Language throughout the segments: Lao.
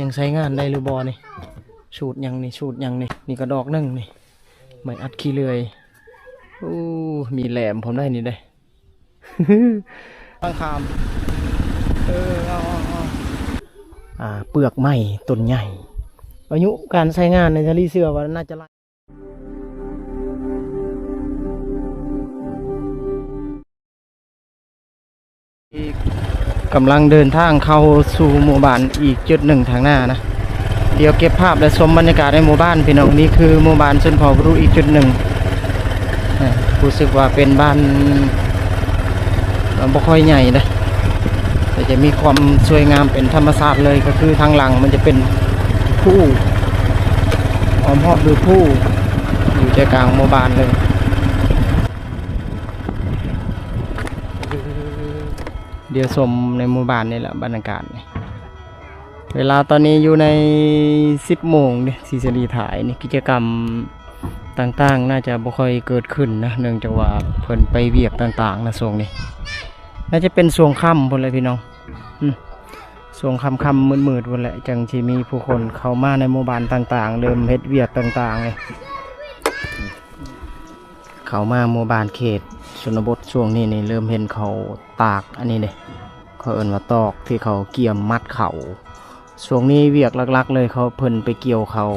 ຍັງໃຊ້ງານໄດ້ຫຼືບໍ່ນີ້? ສູດຫຍັງນີ້? ສູດຫຍັງນີ້? ນີ້ກໍດອກໜຶ່ງນີ້ ໄມ້ອັດຂີ້ເລື່ອຍ. ໂອ້ ມີແຫຼມພ້ອມໄດ໋ນີ້ເດ້. ບາງຄາມ ເອີ ເອົາ ເອົາ ເອົາ ອ່າ ເປືອກໄມ້ຕົ້ນໃຫຍ່ ອາຍຸການໃຊ້ງານໃນທະເລເຊື່ອວ່າໜ້າຈະຫຼາຍ. ກຳລັງເດີນທາງເຂົ້າສູ່ໝູ່ບ້ານອີກຈຸດໜຶ່ງທາງໜ້ານະ. ດຽວເກັບພາບ ແລະ ຊົມບັນຍາກາດໃນໝູ່ບ້ານ ພີ່ນ້ອງ. ນີ້ຄືໝູ່ບ້ານຊົນເຜົ່າບຣູອີກຈຸດໜຶ່ງ. ເອີ ຮູ້ສຶກວ່າເປັນບ້ານ ເອີ ບໍ່ຄ່ອຍໃຫຍ່ເດ້ ແຕ່ຈະມີຄວາມສວຍງາມເປັນທຳມະຊາດເລີຍ ກໍຄືທາງຫຼັງມັນຈະເປັນພູ ອ້ອມຮອບດ້ວຍພູ ຢູ່ໃຈກາງໝູ່ບ້ານເລີຍ. ດຽວຊົມໃນໝູ່ບ້ານນີ້ແຫຼະ ບັນຍາກາດນີ້. ເວລາຕອນນີ້ຢູ່ໃນສິບໂມງເດ້ ທີ່ສາລີຖ່າຍນີ້ ກິດຈະກຳຕ່າງໆ ໜ້າຈະບໍ່ຄ່ອຍເກີດຂຶ້ນນະ ເນື່ອງຈາກວ່າເພິ່ນໄປວຽກຕ່າງໆ ນະ ຊ່ວງນີ້. ໜ້າຈະເປັນຊ່ວງຄ່ຳພຸ້ນແຫຼະ ພີ່ນ້ອງ. ອືມ ຊ່ວງຄ່ຳໆ ມືດໆ ພຸ້ນແຫຼະ ຈັ່ງຊິມີຜູ້ຄົນເຂົ້າມາໃນໝູ່ບ້ານຕ່າງໆ ເລີ່ມເຮັດວຽກຕ່າງໆ ເລີຍ. ເຂົ້າມາໝູ່ບ້ານເຂດຊົນນະບົດຊ່ວງນີ້ນີ້ ເລີ່ມເຫັນເຂົາຕາກອັນນີ້ເດ້ ເຂົາເອີ້ນວ່າຕອກ ທີ່ເຂົາກຽມມັດເຂົ້າ. ຊ່ວງນີ້ວຽກຫຼັກໆ ເລີຍ ເຂົາ ເພິ່ນໄປກ່ຽວເຂົ້າ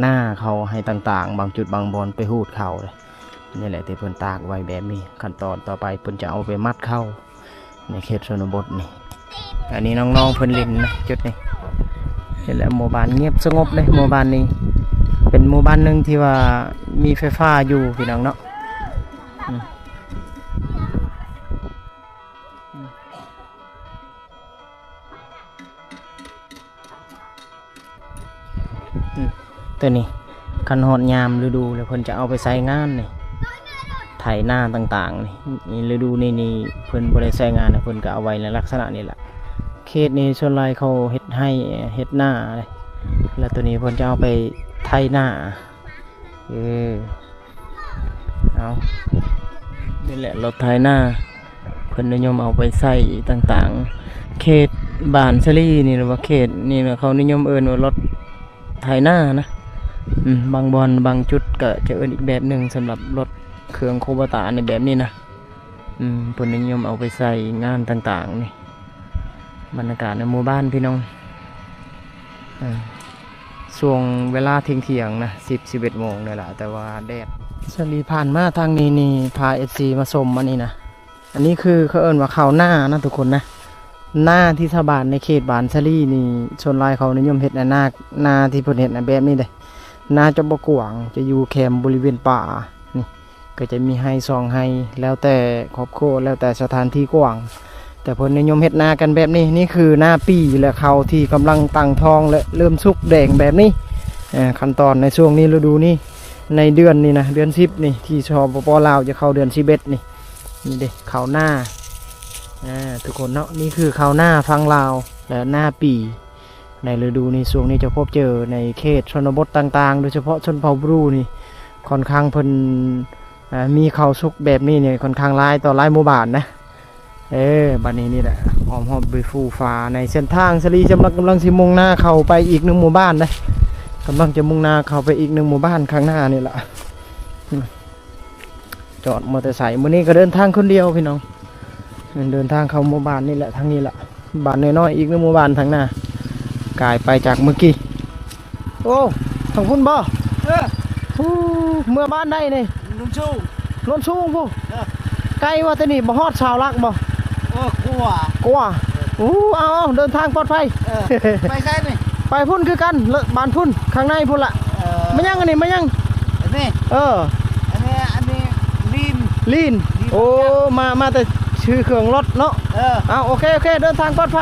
ນາເຂົາໃຫ້ຕ່າງໆ ບາງຈຸດບາງບ່ອນໄປຮູດເຂົ້າເດ້. ນີ້ແຫຼະທີ່ເພິ່ນຕາກໄວ້ແບບນີ້ ຂັ້ນຕອນຕໍ່ໄປເພິ່ນຈະເອົາໄປມັດເຂົ້າ ໃນເຂດຊົນນະບົດນີ້. ອັນນີ້ນ້ອງໆ ເພິ່ນຫຼິ້ນນະ ຈຸດນີ້. ນີ້ແຫຼະ ໝູ່ບ້ານງຽບສະຫງົບເດ້ ໝູ່ບ້ານນີ້ ເປັນໝູ່ບ້ານໜຶ່ງທີ່ວ່າມີໄຟຟ້າຢູ່ ພີ່ນ້ອງເນາະ. ອືມ ອືມ ອືມ ຕົວນີ້ ຄັນຮອດຍາມລະດູແລ້ວ ເພິ່ນຈະເອົາໄປໃຊ້ງານນີ້ ໄຖນາຕ່າງໆ ນີ້. ນີ້ລະດູນີ້ນີ້ ເພິ່ນບໍ່ໄດ້ໃຊ້ງານ ເພິ່ນກໍເອົາໄວ້ໃນລັກສະນະນີ້ລະ. ເຂດນີ້ສ່ວນຫຼາຍເຂົາເຮັດໄຮ່ເຮັດນາເດ້ ແລ້ວຕົວນີ້ເພິ່ນຈະເອົາໄປໄຖນາ. ເອີ ເອົາ ນີ້ແຫຼະ ລົດໄຖນາ ເພິ່ນນິຍົມເອົາໄປໃຊ້ຕ່າງໆ ເຂດບ້ານສາລີນີ້ ຫຼືວ່າເຂດນີ້ນະ ເຂົານິຍົມເອີ້ນວ່າລົດໄຖນານະ. ອືມ ບາງບ່ອນບາງຈຸດກໍຈະເອີ້ນອີກແບບໜຶ່ງ ສຳລັບລົດເຄື່ອງຄູບາຕານີ້ ແບບນີ້ນະ. ອືມ ເພິ່ນນິຍົມເອົາໄປໃຊ້ງານຕ່າງໆ ນີ້ ບັນຍາກາດໃນໝູ່ບ້ານ ພີ່ນ້ອງ. ເອີ ຊ່ວງເວລາທ່ຽງໆ ນະ ສິບ ສິບເອັດໂມງນີ້ລະ ແຕ່ວ່າແດດ ສາລີຜ່ານມາທາງນີ້ນີ້ ພາເອັຟຊີມາຊົມອັນນີ້ນະ. ອັນນີ້ຄືເຂົາເອີ້ນວ່າເຂົ້ານານະທຸກຄົນນະ. ນາທີ່ຊາວບ້ານໃນເຂດບ້ານສາລີນີ້ ສ່ວນຫຼາຍເຂົານິຍົມເຮັດນາ ນາທີ່ເພິ່ນເຮັດນະ ແບບນີ້ເດ້. ນາຈະບໍ່ກວ້າງ ຈະຢູ່ແຄມບໍລິເວນປ່ານີ້ ກໍຈະມີໄຮ່ສອງໄຮ່ ແລ້ວແຕ່ຄອບຄົວ ແລ້ວແຕ່ສະຖານທີ່ກວ້າງ ແຕ່ເພິ່ນນິຍົມເຮັດນາກັນແບບນີ້. ນີ້ຄືນາປີ ແລະ ເຂົ້າທີ່ກຳລັງຕັ້ງທ້ອງ ແລະ ເລີ່ມສຸກແດງແບບນີ້. ເອີ ຂັ້ນຕອນໃນຊ່ວງນີ້ ລະດູນີ້ ໃນເດືອນນີ້ນະ ເດືອນສິບນີ້ ທີ່ ສປປ ລາວ ຈະເຂົ້າເດືອນສິບເອັດນີ້. ນີ້ເດ້ ເຂົ້ານາ ເອີ ທຸກຄົນເນາະ. ນີ້ຄືເຂົ້ານາຝັ່ງລາວ ແລະ ນາປີ. ໃນລະດູນີ້ ຊ່ວງນີ້ຈະພົບເຈີໃນເຂດຊົນນະບົດຕ່າງໆ ໂດຍສະເພາະຊົນເຜົ່າບຣູນີ້ ຂ້ອນຂ້າງເພິ່ນ ອ່າ ມີເຂົ້າສຸກແບບນີ້ນີ້ ຂ້ອນຂ້າງຫຼາຍຕໍ່ຫຼາຍໝູ່ບ້ານນະ. ເອີ ບັດນີ້ນີ້ແຫຼະ ອ້ອມຮອບດ້ວຍພູຜາ ໃນເສັ້ນທາງສາລີຈຳລັງ ກຳລັງຊິມຸ່ງໜ້າເຂົ້າໄປອີກໜຶ່ງໝູ່ບ້ານເດ້ ກຳລັງຈະມຸ່ງໜ້າເຂົ້າໄປອີກໜຶ່ງໝູ່ບ້ານຂ້າງໜ້ານີ້ລະ. ອືມ ຈອດມໍເຕີໄຊ. ມື້ນີ້ກໍເດີນທາງຄົນດຽວພີ່ນ້ອງ ເດີນທາງເຂົ້າໝູ່ບ້ານນີ້ແຫຼະ ທາງນີ້ລະ ບ້ານນ້ອຍໆ ອີກໜຶ່ງໝູ່ບ້ານທາງໜ້າ ກາຍໄປຈາກມື້ກີ້. ໂອ້ ທາງພຸ້ນບໍ່? ເອີ ໂອ້ ເມືອບ້ານໃດນີ້? ໂນນສູງ ໂນນສູງພຸ້ນ. ເອີ ໄກບໍ່ແຕ່ນີ້ ບໍ່ຮອດຊາວຫຼັກບໍ່? ເອີ ກວ່າ ກວ່າ. ເອີ ໂອ້ ເອົາໆ ເດີນທາງປອດໄພ. ເອີ ໄປໃສນີ້? ໄປພຸ້ນຄືກັນ ເລີະ ບ້ານພຸ້ນ ຂ້າງໃນພຸ້ນລະ. ເອີ ມາຍັງອັນນີ້ ມາຍັງ? ອັນນີ້? ເອີ ອັນນີ້ ອັນນີ້ ລີນ ລີນ. ໂອ້ ມາ ມາແຕ່ຊື້ເຄື່ອງລົດເນາະ. ເອີ ເອົາ ໂອເຄ ໂອເຄ ເດີນທາງປອດໄພ.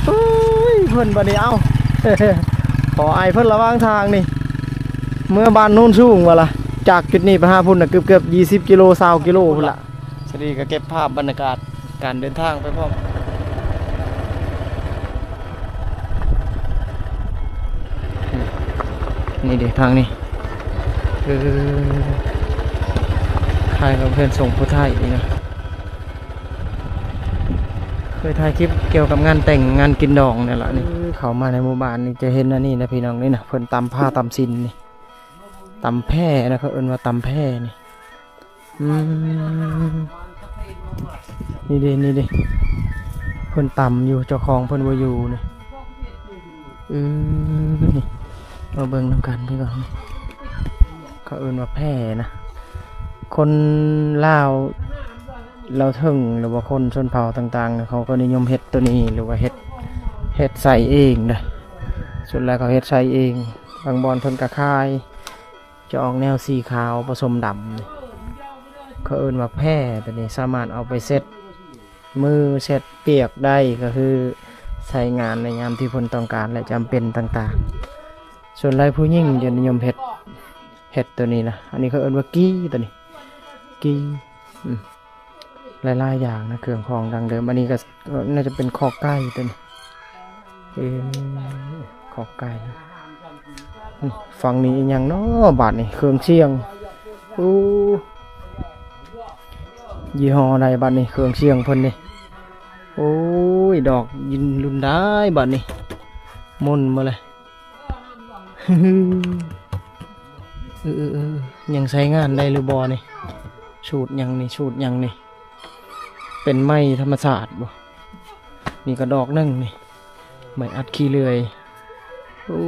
ເອີ ໂອ້ຍ ເພິ່ນບັດນີ້ ເອົາ ຂໍອາຍເພິ່ນລະຫວ່າງທາງນີ້ ເມືອບ້ານໂນນສູງວ່າລະ ຈາກຈຸດນີ້ໄປຫາພຸ້ນນະ ເກືອບໆ ຊາວກິໂລ ຊາວກິໂລພຸ້ນລະ. ສະດີກໍເກັບພາບບັນຍາກາດການເດີນທາງໄປພ້ອມ. ນີ້ເດ້ທາງນີ້ ເອີ ຄ້າຍກັບເຮືອນຊົງຜູ້ໄທນີ້ນະ. ເຄີຍຖ່າຍຄລິບກ່ຽວກັບງານແຕ່ງງານກິນດອງນີ້ລະນີ້. ເຂົ້າມາໃນໝູ່ບ້ານນີ້ຈະເຫັນອັນນີ້ນະພີ່ນ້ອງ ນີ້ນະ ເພິ່ນຕຳຜ້າຕຳສິນນີ້ ຕຳແພນະ ເຂົາເອີ້ນວ່າຕຳແພນີ້. ອືມ ນີ້ເດ້ ນີ້ເດ້ ເພິ່ນຕຳຢູ່ ເຈົ້າຂອງເພິ່ນບໍ່ຢູ່ນີ້. ເອີ ນີ້ ມາເບິ່ງນຳກັນພີ່ນ້ອງ ເຂົາເອີ້ນວ່າແພນະ. ຄົນລາວລາວເທິງ ຫຼືວ່າຄົນຊົນເຜົ່າຕ່າງໆ ເຂົາກໍນິຍົມເຮັດໂຕນີ້ ຫຼືວ່າເຮັດ ເຮັດໃສ່ເອງເດ້. ສ່ວນຫຼາຍເຂົາເຮັດໃສ່ເອງ ບາງບ່ອນເພິ່ນກໍຂາຍ ຈະອອກແນວສີຂາວປະສົມດຳນີ້ ເຂົາເອີ້ນວ່າແພ. ໂຕນີ້ສາມາດເອົາໄປເຊັດມືເຊັດປຽກໄດ້ ກໍຄືໃຊ້ງານໃນຍາມທີ່ເພິ່ນຕ້ອງການ ແລະ ຈຳເປັນຕ່າງໆ. ສ່ວນຫຼາຍຜູ້ຍິງຈະນິຍົມເຮັດ ເຮັດໂຕນີ້ນະ. ອັນນີ້ເຂົາເອີ້ນວ່າກີ້ ໂຕນີ້ ກີ້ ອືມ ຫຼາຍໆຢ່າງນະ ເຄື່ອງຂອງດັ້ງເດີມ. ອັນນີ້ກໍ ເອີ ໜ້າຈະເປັນຄອກໄກ່ໂຕນີ້ ເອີ ຄອກໄກ່. ອືມ ຝັ່ງນີ້ອີຫຍັງເນາະບາດນີ້ ເຄື່ອງສຽງ. ໂອ້ ຍີ່ຫໍ້ໃດບາດນີ້ ເຄື່ອງສຽງເພິ່ນນີ້. ໂອ້ຍ ດອກຍິນລຸນໄດ້ບາດນີ້ ມົນມາເລີຍ. ເອີໆໆ ຍັງໃຊ້ງານໄດ້ຫຼືບໍ່ນີ້? ສູດຫຍັງນີ້? ສູດຫຍັງນີ້? ເປັນໄມ້ທຳມະຊາດບໍ່? ນີ້ກໍດອກໜຶ່ງນີ້ ໄມ້ອັດຂີ້ເລື່ອຍ. ໂອ້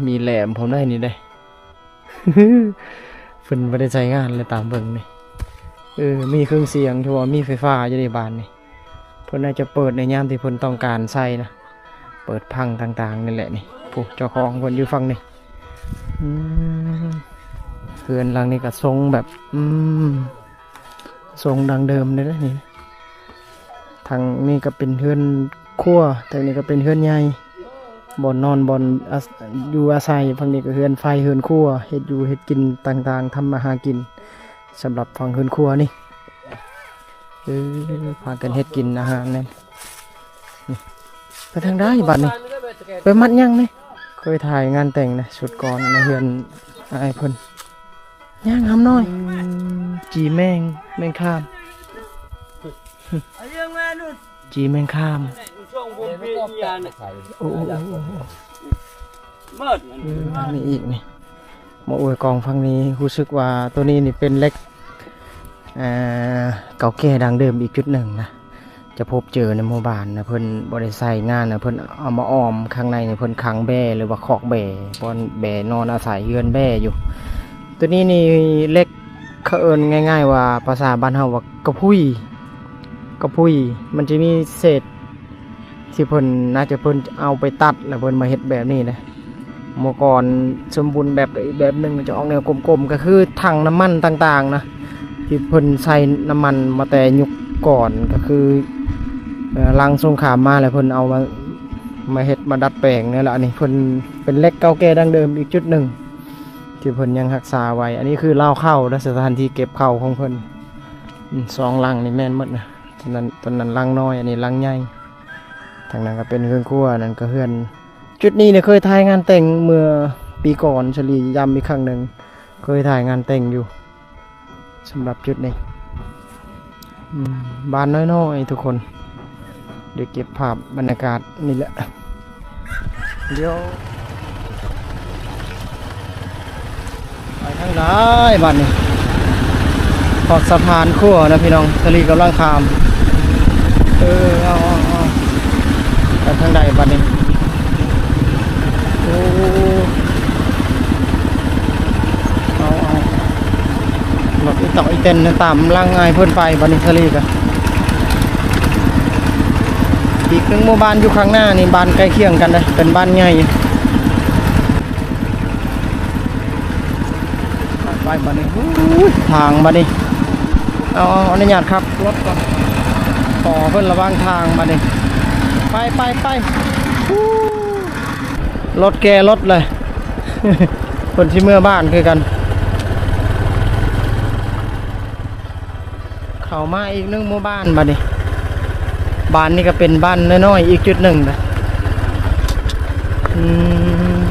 ມີແຫຼມພ້ອມໄດ໋ນີ້ເດ້. ເພິ່ນບໍ່ໄດ້ໃຊ້ງານແລ້ວຕາມເບິ່ງນີ້. ເອີ ມີເຄື່ອງສຽງ ຖືວ່າມີໄຟຟ້າຢູ່ໃນບ້ານນີ້. ເພິ່ນອາດຈະເປີດໃນຍາມທີ່ເພິ່ນຕ້ອງການໃຊ້ນະ ເປີດພັງຕ່າງໆນີ້ແຫຼະນີ້. ຜູ້ເຈົ້າຂອງເພິ່ນຢູ່ຝັ່ງນີ້. ອືມ ເຮືອນຫຼັງນີ້ກໍຊົງແບບ ອືມ ຊົງດັ້ງເດີມເດ້ນີ້. ທາງນີ້ກໍເປັນເຮືອນຄົວ ທາງນີ້ກໍເປັນເຮືອນໃຫຍ່ ບ່ອນນອນ ບ່ອນອາ ຢູ່ອາໄສ. ຝັ່ງນີ້ກໍເຮືອນໄຟ ເຮືອນຄົວ ເຮັດຢູ່ເຮັດກິນຕ່າງໆ ທຳມາຫາກິນ ສຳລັບຝັ່ງເຮືອນຄົວນີ້. ເອີ ພາກັນເຮັດກິນອາຫານນັ້ນ. ໄປທາງໃດບາດນີ້? ໄປມັດຫຍັງນີ້? ເຄີຍຖ່າຍງານແຕ່ງນະ ຊຸດກ່ອນໃນເຮືອນອ້າຍເພິ່ນ. ຍ່າງຫຳນ້ອຍ. ອືມ ຈີ່ແມງ ແມງຄາມ ຈີ່ແມງຄາມ. ໂອ້ ໂອ້ ໂອ້ ໂອ້ ເອີ ອັນນີ້ອີກນີ້ ມາອວຍກອງຝັ່ງນີ້. ຮູ້ສຶກວ່າໂຕນີ້ນີ້ເປັນເຫຼັກ ເອີ ເກົ່າແກ່ດັ້ງເດີມອີກຈຸດໜຶ່ງນະ ຈະພົບເຈີໃນໝູ່ບ້ານນະ. ເພິ່ນບໍ່ໄດ້ໃຊ້ງານນະ ເພິ່ນເອົາມາອ້ອມຂ້າງໃນນີ້ ເພິ່ນຂັງແບ້ ຫຼືວ່າຄອກແບ້ ບ່ອນແບ້ນອນອາໄສ ເຮືອນແບ້ຢູ່. ໂຕນີ້ນີ້ເຫຼັກ ເຂົາເອີ້ນງ່າຍໆວ່າ ພາສາບ້ານເຮົາວ່າກະພຸຍ ກະພຸຍ. ມັນຈະມີເສດ ທີ່ເພິ່ນ ໜ້າຈະເພິ່ນເອົາໄປຕັດ ແລ້ວເພິ່ນມາເຮັດແບບນີ້ນະ. ເມື່ອກ່ອນສົມບູນແບບ ແບບໜຶ່ງຈະອອກແນວກົມໆ ກໍຄືຖັງນ້ຳມັນຕ່າງໆນະ ທີ່ເພິ່ນໃສ່ນ້ຳມັນມາແຕ່ຍຸກກ່ອນ ກໍຄື ເອີ ຫຼັງສົງຄາມມາແລ້ວເພິ່ນເອົາມາ ມາເຮັດ ມາດັດແປງນີ້ແຫຼະ. ອັນນີ້ເພິ່ນເປັນເຫຼັກເກົ່າແກ່ດັ້ງເດີມອີກຈຸດໜຶ່ງ ທີ່ເພິ່ນຍັງຮັກສາໄວ້. ອັນນີ້ຄືລາວເຂົ້ານະ ສະຖານທີ່ເກັບເຂົ້າຂອງເພິ່ນ. ອືມ ສອງຫຼັງນີ້ແມ່ນໝົດນະ. ຕົວນັ້ນ ຕົວນັ້ນຫຼັງນ້ອຍ ອັນນີ້ຫຼັງໃຫຍ່. ທາງນັ້ນກໍເປັນເຮືອນຄົວ ອັນນັ້ນກໍເຮືອນ. ຈຸດນີ້ນະ ເຄີຍຖ່າຍງານແຕ່ງເມື່ອປີກ່ອນ ສາລີຢ້ຳອີກຄັ້ງໜຶ່ງ ເຄີຍຖ່າຍງານແຕ່ງຢູ່ ສຳລັບຈຸດນີ້. ອືມ ບ້ານນ້ອຍໆ ທຸກຄົນ ໄດ້ເກັບພາບບັນຍາກາດນີ້ແຫຼະ. ດຽວ ໄປທາງໃດບາດນີ້? ຮອດສະພານຂົວແລ້ວພີ່ນ້ອງ ສາລີກຳລັງຂ້າມ. ເອີ ເອົາ ເອົາ ເອົາ ໄປທາງໃດບາດນີ້? ໂອ້ ເອົາ ເອົາ ລົດອີ່ຕອກອີ່ແຕນຕາມຫຼັງອ້າຍເພິ່ນໄປ. ບາດນີ້ສາລີກະ ອີກໜຶ່ງໝູ່ບ້ານຢູ່ຂ້າງໜ້ານີ້ ບ້ານໃກ້ຄຽງກັນເດ້ ເປັນບ້ານໃຫຍ່. ໄປ ໄປບາດນີ້. ໂອ້ຍ ທາງບາດນີ້. ເອົາ ເອົາ ອະນຸຍາດຂັບລົດກ່ອນ ຂໍເພິ່ນລະຫວ່າງທາງບາດນີ້. ໄປ ໄປ ໄປ. ໂອ້ ລົດແກ່ລົດເລີຍ ເພິ່ນຊິເມືອບ້ານຄືກັນ. ເຂົ້າມາອີກໜຶ່ງໝູ່ບ້ານບາດນີ້. ບ້ານນີ້ກໍເປັນບ້ານນ້ອຍໆອີກຈຸດໜຶ່ງນະ. ອືມ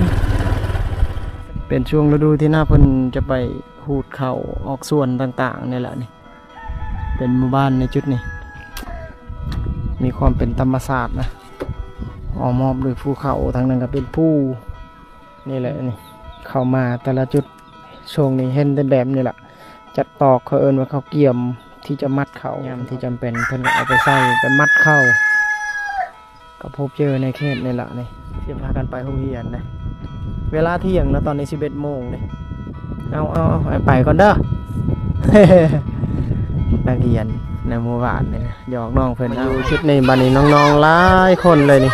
ເປັນຊ່ວງລະດູທີ່ໜ້າເພິ່ນຈະໄປຮູດເຂົ້າອອກສວນຕ່າງໆນີ້ແຫຼະນີ້. ເປັນໝູ່ບ້ານໃນຈຸດນີ້. ມີຄວາມເປັນທຳມະຊາດນະ ອ້ອມຮອບດ້ວຍພູເຂົາ. ທາງນັ້ນກໍເປັນພູ ນີ້ແຫຼະ ນີ້ ເຂົ້າມາແຕ່ລະຈຸດ ຊ່ວງນີ້ເຫັນແຕ່ແບບນີ້ລະ ຈັດຕອກ ເຂົາເອີ້ນວ່າເຂົ້າກຽມ ທີ່ຈະມັດເຂົ້າ ຍາມທີ່ຈຳເປັນເພິ່ນກໍເອົາໄປໃສ່ ໄປມັດເຂົ້າ ກໍພົບເຈີໃນເຂດນີ້ລະນີ້ ຊິພາກັນໄປໂຮງຮຽນເດ້. ເວລາທ່ຽງແລ້ວ ຕອນນີ້ສິບເອັດໂມງເດ້. ເອົາ ເອົາ ເອົາ ໄປກ່ອນເດີ ນັກຮຽນໃນໝູ່ບ້ານນີ້ນະ ຫຍອກນ້ອງເພິ່ນ. ເອົາ ມາຢູ່ຈຸດນີ້ ບັດນີ້ນ້ອງໆຫຼາຍຄົນເລີຍນີ້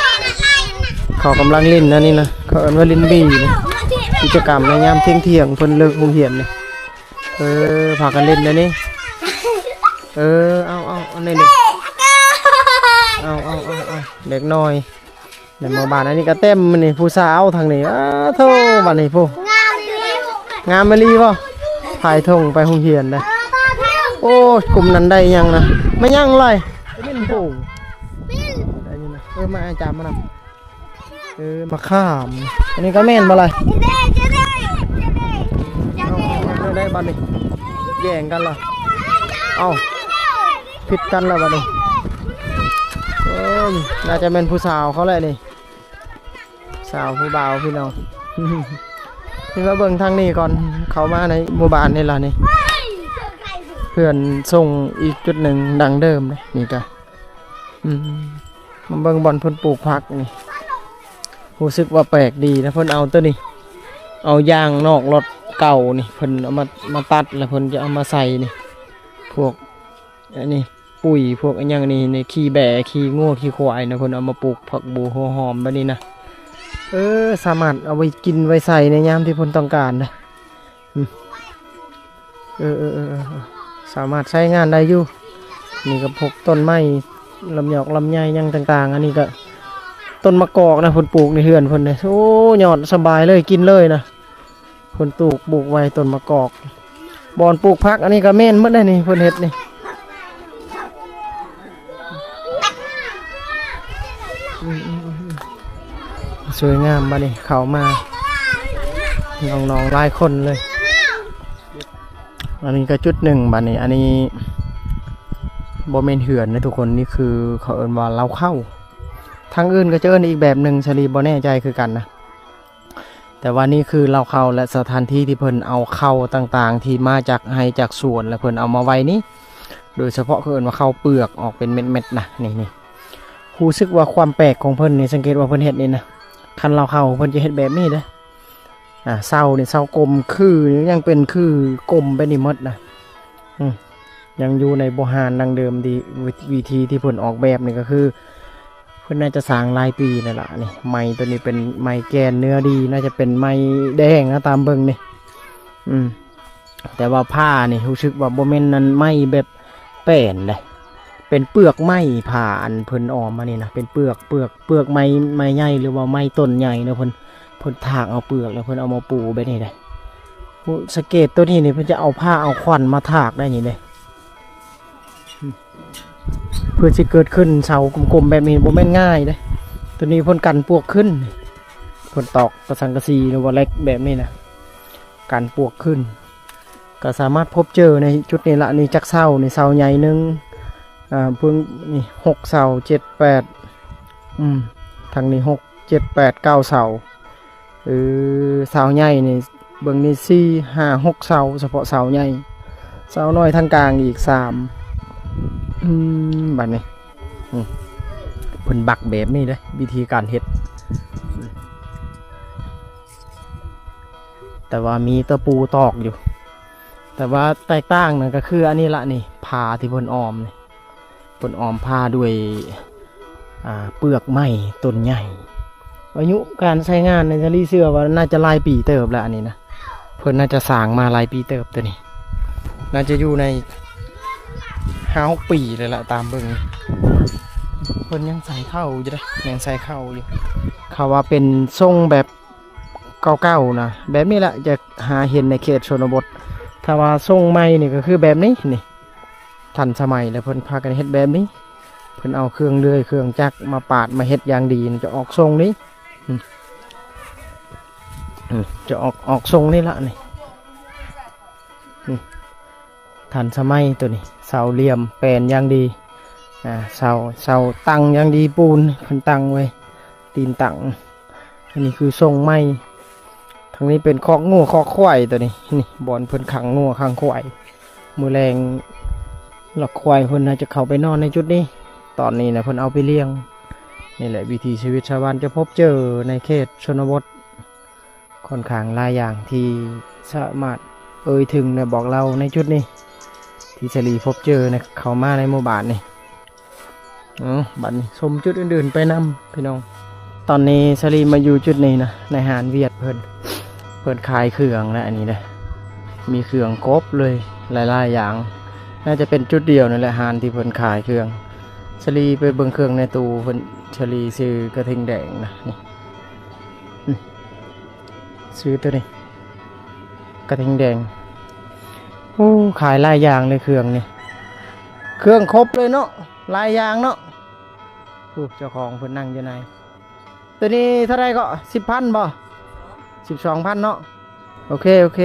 ເຂົາກຳລັງຫຼິ້ນອັນນີ້ນະ ເຂົາເອີ້ນວ່າຫຼິ້ນບີນີ້ ກິດຈະກຳໃນຍາມທ່ຽງໆ ເພິ່ນເລີກໂຮງຮຽນນີ້. ເອີ ພາກັນຫຼິ້ນແນວນີ້ ເອີ ເອົາ ເອົາ ອັນນີ້ນີ້ ເອົາ ເອົາ ເອົາ ເອົາ ເດັກນ້ອຍໃນໝູ່ບ້ານອັນນີ້ກໍເຕັມນີ້ ຜູ້ສາວທາງນີ້. ອ້າໂທ້ ບັດນີ້ຜູ້ ງາມອີ່ຫຼີ ງາມອີ່ຫຼີບໍ່? ພາຍຖົງໄປໂຮງຮຽນນະ. ໂອ້ຍ ກຸ່ມນັ້ນໄດ້ຫຍັງນະ ແມ່ນຫຍັງລະ? ເປັນຜົງ ໄດ້ຢູ່ນະ. ເອີ ມາ ອາຈານມານຳ. ເອີ ມະຂາມ ອັນນີ້ກໍແມ່ນບໍ່ລະ? ເອົາ ເອົາ ເອົາ ໄດ້ບັດນີ້ ແຍ່ງກັນລະ. ເອົ້າ ຜິດກັນລະບັດນີ້. ໂອ້ຍ ໜ້າຈະແມ່ນຜູ້ສາວເຂົາແຫຼະນີ້ ສາວຜູ້ບ່າວພີ່ນ້ອງ. ນີ້ມາເບິ່ງທາງນີ້ກ່ອນ ເຂົ້າມາໃນໝູ່ບ້ານນີ້ລະນີ້ ເພື່ອນສົ່ງອີກຈຸດໜຶ່ງ ດັ່ງເດີມເດ້ ນີ້ກະ ອືມ ມາເບິ່ງບ່ອນເພິ່ນປູກຜັກນີ້ ຮູ້ສຶກວ່າແປກດີນະ. ເພິ່ນເອົາໂຕນີ້ ເອົາຢາງນອກລົດເກົ່ານີ້ ເພິ່ນເອົາມາ ມາຕັດ ແລ້ວເພິ່ນຈະເອົາມາໃສ່ນີ້ ພວກອັນນີ້ ປຸ໋ຍ ພວກອີ່ຫຍັງນີ້ ໃນຂີ້ແບ້ ຂີ້ງົວ ຂີ້ຄວາຍນະ ເພິ່ນເອົາມາປູກຜັກບົ່ວ ຫົວຫອມແບບນີ້ນະ. ເອີ ສາມາດເອົາໄວ້ກິນໄວ້ໃຊ້ໃນຍາມທີ່ເພິ່ນຕ້ອງການນະ. ອືມ ເອີ ເອີ ເອີ ເອີ ເອີ ສາມາດໃຊ້ງານໄດ້ຢູ່. ນີ້ກໍພວກຕົ້ນໄມ້ ລຳຫຍອກລຳໄຍຫຍັງຕ່າງໆ. ອັນນີ້ກໍຕົ້ນມະກອກນະ ເພິ່ນປູກໃນເຮືອນເພິ່ນເດ້. ໂອ້ ຍອດສະບາຍເລີຍ ກິນເລີຍນະ. ເພິ່ນປູກ ປູກໄວ້ຕົ້ນມະກອກ. ບ່ອນປູກຜັກອັນນີ້ກໍແມ່ນໝົດເດ້ນີ້ ເພິ່ນເຮັດນີ້. ອືມ ອືມ ອືມ ສວຍງາມ. ບັດນີ້ເຂົ້າມາ ນ້ອງໆຫຼາຍຄົນເລີຍ. ອັນນີ້ກໍຈຸດໜຶ່ງ. ບັດນີ້ ອັນນີ້ບໍ່ແມ່ນເຮືອນນະທຸກຄົນ ນີ້ຄືເຂົາເອີ້ນວ່າເລົ້າເຂົ້າ. ທາງອື່ນກໍຈະເອີ້ນອີກແບບໜຶ່ງ ສາລີບໍ່ແນ່ໃຈຄືກັນນະ. ແຕ່ວ່ານີ້ຄືເລົ້າເຂົ້າ ແລະ ສະຖານທີ່ທີ່ເພິ່ນເອົາເຂົ້າຕ່າງໆ ທີ່ມາຈາກໄຮ່ຈາກສວນ ແລ້ວເພິ່ນເອົາມາໄວ້ນີ້ ໂດຍສະເພາະເຂົາເອີ້ນວ່າເຂົ້າເປືອກ ອອກເປັນເມັດໆນະ. ນີ້ ນີ້ ຮູ້ສຶກວ່າຄວາມແປກຂອງເພິ່ນນີ້ ສັງເກດວ່າເພິ່ນເຮັດນີ້ນະ ຄັນເລົ້າເຂົ້າເພິ່ນຈະເຮັດແບບນີ້ເດ້. ອ່າ ເສົານີ້ ເສົາກົມ ຄືຍັງເປັນຄືກົມແບບນີ້ໝົດນະ. ອືມ ຍັງຢູ່ໃນໂບຮານດັ້ງເດີມ ທີ່ ວິ ວິທີທີ່ເພິ່ນອອກແບບນີ້ກໍຄື ເພິ່ນໜ້າຈະສ້າງຫຼາຍປີແລ້ວລະ. ນີ້ ໄມ້ໂຕນີ້ເປັນໄມ້ແກ່ນເນື້ອດີ ໜ້າຈະເປັນໄມ້ແດງນະ ຕາມເບິ່ງນີ້. ອືມ ແຕ່ວ່າຜ້ານີ້ຮູ້ສຶກວ່າບໍ່ແມ່ນອັນໄມ້ແບບແປ້ນເດ້ ເປັນເປືອກໄມ້ ຜ້າອັນເພິ່ນອ້ອມມານີ້ນະ ເປັນເປືອກ ເປືອກ ເປືອກໄມ້ ໄມ້ໃຫຍ່ ຫຼືວ່າໄມ້ຕົ້ນໃຫຍ່ເນາະ. ເພິ່ນ ເພິ່ນຖາກເອົາເປືອກ ແລ້ວເພິ່ນເອົາມາປູແບບນີ້ເດ້. ຜູ້ ສັງເກດໂຕນີ້ນີ້ ເພິ່ນຈະເອົາພ້າເອົາຂວັນມາຖາກໄດ້ນີ້ເດ້. ເພື່ອຊິເກີດຂຶ້ນເສົາກົມໆແບບນີ້ ບໍ່ແມ່ນງ່າຍເດ້. ໂຕນີ້ເພິ່ນກັນປວກຂຶ້ນ ເພິ່ນຕອກກະສັງກະສີ ຫຼືວ່າເຫຼັກແບບນີ້ນະ ກັນປວກຂຶ້ນ. ກໍສາມາດພົບເຈີໃນຈຸດນີ້ລະ. ນີ້ຈັກເສົາ ນີ້ເສົາໃຫຍ່ໜຶ່ງ ອ່າ ເພິ່ງນີ້ຫົກເສົາ ເຈັດ ແປດ ອືມ ທາງນີ້ຫົກ ເຈັດ ແປດ ເກົ້າເສົາ. ເອີ ເສົາໃຫຍ່ນີ້ ເບິ່ງນີ້ ສີ່ ຫ້າ ຫົກເສົາ ສະເພາະເສົາໃຫຍ່. ເສົານ້ອຍທາງກາງອີກສາມ. ອືມ ບັດນີ້ ອືມ ເພິ່ນບັກແບບນີ້ເດ້ ວິທີການເຮັດ. ແຕ່ວ່າມີຕະປູຕອກຢູ່ ແຕ່ວ່າແຕກຕ່າງນັ້ນກໍຄືອັນນີ້ລະນີ້ ຜ້າທີ່ເພິ່ນອ້ອມນີ້ ເພິ່ນອ້ອມຜ້າດ້ວຍ ອ່າ ເປືອກໄມ້ຕົ້ນໃຫຍ່. ອາຍຸການໃຊ້ງານໃນສາລີເຊື່ອວ່າໜ້າຈະຫຼາຍປີເຕີບແລ້ວ ອັນນີ້ນະ ເພິ່ນໜ້າຈະສ້າງມາຫຼາຍປີເຕີບ. ໂຕນີ້ໜ້າຈະຢູ່ໃນຫ້າຫົກປີເລີຍລະ ຕາມເບິ່ງ ເພິ່ນຍັງໃສ່ເຂົ້າຢູ່ເດ້ ຍັງໃສ່ເຂົ້າຢູ່. ເຂົາວ່າເປັນຊົງແບບ ເກົ່າໆນະ ແບບນີ້ລະຈະຫາເຫັນໃນເຂດຊົນນະບົດ. ຖ້າວ່າຊົງໃໝ່ນີ້ກໍຄືແບບນີ້ ນີ້ ທັນສະໄໝ ແລ້ວເພິ່ນພາກັນເຮັດແບບນີ້. ເພິ່ນເອົາເຄື່ອງເລື່ອຍເຄື່ອງຈັກມາປາດມາເຮັດຢ່າງດີ ຈະອອກຊົງນີ້ ອືມ ອືມ ຈະອອກ ອອກຊົງນີ້ລະນີ້. ອືມ ທັນສະໄໝໂຕນີ້ ເສົາຫຼ່ຽມແປນຢ່າງດີ. ອ່າ ເສົາ ເສົາຕັ້ງຢ່າງດີ ປູນເພິ່ນຕັ້ງໄວ້ ຕີນຕັ້ງ. ອັນນີ້ຄືຊົງໄມ້. ທາງນີ້ເປັນຄອກງົວຄອກຄວາຍ ໂຕນີ້ ນີ້ບ່ອນເພິ່ນຂັງງົວຂັງຄວາຍ. ມື້ແລງລາກຄວາຍເພິ່ນໜ້າຈະເຂົ້າໄປນອນໃນຈຸດນີ້. ຕອນນີ້ນະເພິ່ນເອົາໄປລ້ຽງ. ນີ້ແຫຼະ ວິຖີຊີວິດຊາວບ້ານຈະພົບເຈີໃນເຂດຊົນນະບົດ ຂ້ອນຂ້າງຫຼາຍຢ່າງທີ່ສາມາດເອີ່ຍເຖິງ ແລະ ບອກເລົ່າໃນຈຸດນີ້ ທີ່ສາລີພົບເຈີໃນ ເຂົ້າມາໃນໝູ່ບ້ານນີ້. ເອົາ ບັດນີ້ຊົມຈຸດອື່ນໆໄປນຳພີ່ນ້ອງ. ຕອນນີ້ສາລີມາຢູ່ຈຸດນີ້ນະ ໃນຮ້ານຫວຽດເພິ່ນ ເພິ່ນຂາຍເຄື່ອງນະ ອັນນີ້ເດ້ ມີເຄື່ອງຄົບເລີຍ ຫຼາຍໆຢ່າງ. ໜ້າຈະເປັນຈຸດດຽວນີ້ແຫຼະ ຮ້ານທີ່ເພິ່ນຂາຍເຄື່ອງ. ສາລີໄປເບິ່ງເຄື່ອງໃນຕູ້ເພິ່ນ. ສາລີຊື້ກະທິງແດງນະ ນີ້ ອືມ ຊື້ໂຕນີ້ ກະທິງແດງ. ໂອ້ ຂາຍຫຼາຍຢ່າງເລີຍເຄື່ອງນີ້ ເຄື່ອງຄົບເລີຍເນາະ ຫຼາຍຢ່າງເນາະ. ໂອ້ ເຈົ້າຂອງເພິ່ນນັ່ງຢູ່ໃນ. ໂຕນີ້ເທົ່າໃດເກາະ? ສິບພັນບໍ່? ສິບສອງພັນເນາະ. ໂອເຄ ໂອເຄ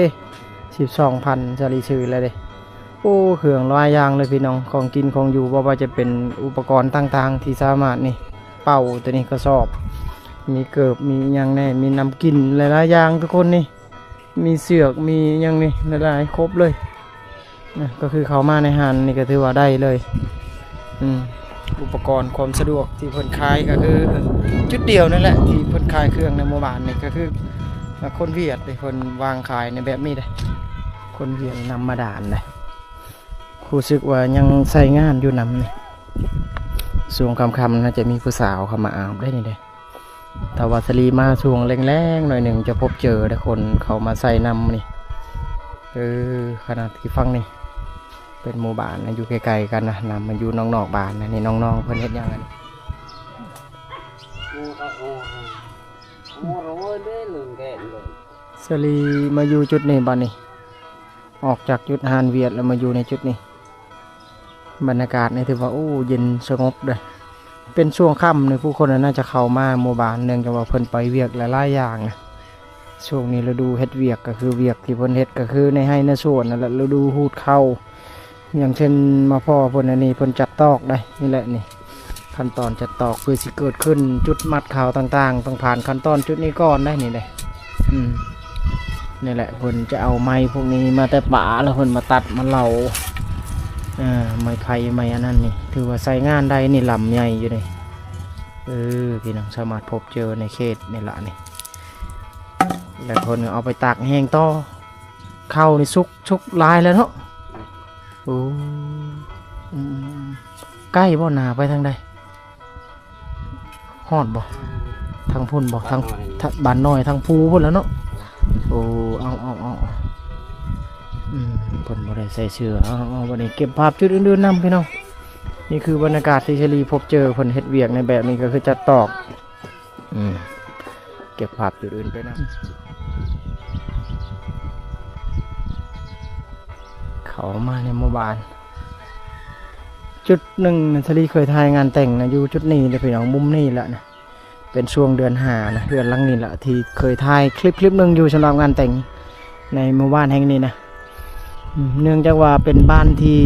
ສິບສອງພັນ ສາລີຊື້ແລ້ວເດ້. ໂອ້ ເຄື່ອງຫຼາຍຢ່າງເລີຍພີ່ນ້ອງ ຂອງກິນຂອງຢູ່ ບໍ່ວ່າຈະເປັນອຸປະກອນຕ່າງໆທີ່ສາມາດນີ້ ເປົາ ໂຕນີ້ ກະສອບ ມີເກີບ ມີຫຍັງແດ່ ມີນ້ຳກິນ ຫຼາຍໆຢ່າງທຸກຄົນນີ້ ມີເຊືອກ ມີຫຍັງນີ້ ຫຼາຍໆ ຄົບເລີຍ. ນະ ກໍຄືເຂົ້າມາໃນຮ້ານນີ້ກໍຖືວ່າໄດ້ເລີຍ. ອືມ ອຸປະກອນຄວາມສະດວກທີ່ເພິ່ນຂາຍກໍຄືຈຸດດຽວນັ້ນແຫຼະ ທີ່ເພິ່ນຂາຍເຄື່ອງໃນໝູ່ບ້ານນີ້ ກໍຄືຄົນຫວຽດເດ້ ເພິ່ນວາງຂາຍໃນແບບນີ້ເດ້. ຄົນຫວຽດນຳມາດານເດ້ ຮູ້ສຶກວ່າຍັງໃຊ້ງານຢູ່ນຳນີ້. ຊ່ວງຄ່ຳໆ ໜ້າຈະມີຜູ້ສາວເຂົ້າມາອາບໄດ້ນີ້ເດ້. ຖ້າວ່າສາລີມາຊ່ວງແລງໆໜ້ອຍໜຶ່ງ ຈະພົບເຈີໄດ້ຄົນເຂົ້າມາໃຊ້ນ້ຳນີ້. ເອີ ຂະໜາດທີ່ຝັ່ງນີ້ເປັນໝູ່ບ້ານນະ ຢູ່ໃກ້ໆກັນນະ ນ້ຳມັນຢູ່ນອກໆບ້ານນະ. ນີ້ນ້ອງໆເພິ່ນເຮັດຫຍັງອັນນີ້? ສາລີມາຢູ່ຈຸດນີ້ບັດນີ້. ອອກຈາກຈຸດຮ້ານຫວຽດແລ້ວມາຢູ່ໃນຈຸດນີ້ ບັນຍາກາດນີ້ຖືວ່າ ໂອ້ ເຢັນສະຫງົບເດ້. ເປັນຊ່ວງຄ່ຳນີ້ ຜູ້ຄົນໜ້າຈະເຂົ້າມາໝູ່ບ້ານ ເນື່ອງຈາກວ່າເພິ່ນໄປວຽກຫຼາຍໆຢ່າງນະ. ຊ່ວງນີ້ລະດູເຮັດວຽກ ກໍຄືວຽກທີ່ເພິ່ນເຮັດ ກໍຄືໃນໄຮ່ໃນສວນນັ້ນແຫຼະ ລະດູຮູດເຂົ້າ. ຢ່າງເຊັ່ນມາພໍ້ເພິ່ນອັນນີ້ ເພິ່ນຈັດຕອກໄດ໋ ນີ້ແຫຼະນີ້. ຂັ້ນຕອນຈັດຕອກເພື່ອຊິເກີດຂຶ້ນ ຈຸດມັດຂາວຕ່າງໆ ຕ້ອງຜ່ານຂັ້ນຕອນຈຸດນີ້ກ່ອນໄດ໋ນີ້ເດ້. ອືມ ນີ້ແຫຼະ ເພິ່ນຈະເອົາໄມ້ພວກນີ້ມາແຕ່ປ່າ ແລ້ວເພິ່ນມາຕັດມາເຫຼົາ ເອີ ໄມ້ໄຜ່ໄມ້ອັນນັ້ນນີ້ ຖືວ່າໃຊ້ງານໄດ້ນີ້ ລຳໃຫຍ່ຢູ່ນີ້. ເອີ ພີ່ນ້ອງສາມາດພົບເຈີໃນເຂດນີ້ລະນີ້ ແລ້ວເພິ່ນກໍເອົາໄປຕາກແຫ້ງຕໍ່. ເຂົ້ານີ້ສຸກ ສຸກຫຼາຍແລ້ວເນາະ. ໂອ້ ອືມ ໃກ້ບໍ່ ໜາໄປທາງໃດ? ຮອດບໍ່? ທາງພຸ້ນບໍ່? ທາງ ບ້ານນ້ອຍ ທາງ ທາງພູພຸ້ນແລ້ວເນາະ. ໂອ້ ເອົາ ເອົາ ເອົາ ອືມ ເພິ່ນບໍ່ໄດ້ໃສ່ເສື້ອ. ເອົາ ເອົາ ບັດນີ້ເກັບພາບຈຸດອື່ນໆນຳ ພີ່ນ້ອງ. ນີ້ຄືບັນຍາກາດທີ່ສາລີພົບເຈີ ເພິ່ນເຮັດວຽກໃນແບບນີ້ ກໍຄືຈັດຕອກ. ອືມ ເກັບພາບຈຸດອື່ນໄປນຳ. ເຂົ້າມາໃນໝູ່ບ້ານ ຈຸດໜຶ່ງນະ ສາລີເຄີຍຖ່າຍງານແຕ່ງນະ ຢູ່ຈຸດນີ້ເດ້ພີ່ນ້ອງ ມຸມນີ້ແຫຼະນະ. ເປັນຊ່ວງເດືອນຫ້ານະ ເຮືອນຫຼັງນີ້ແຫຼະທີ່ເຄີຍຖ່າຍຄລິບ ຄລິບໜຶ່ງຢູ່ ສຳລັບງານແຕ່ງໃນໝູ່ບ້ານແຫ່ງນີ້ນະ. ອືມ ເນື່ອງຈາກວ່າເປັນບ້ານທີ່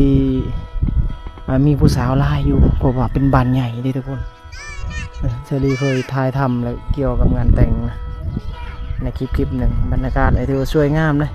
ອ່າ ມີຜູ້ສາວຫຼາຍຢູ່ ເພາະວ່າເປັນບ້ານໃຫຍ່ເດ້ທຸກຄົນ. ເອີ ສາລີເຄີຍຖ່າຍທຳແລ້ວກ່ຽວກັບງານແຕ່ງໃນຄລິບ ຄລິບໜຶ່ງ. ບັນຍາກາດນີ້ຖືວ່າສວຍງາມເດ້.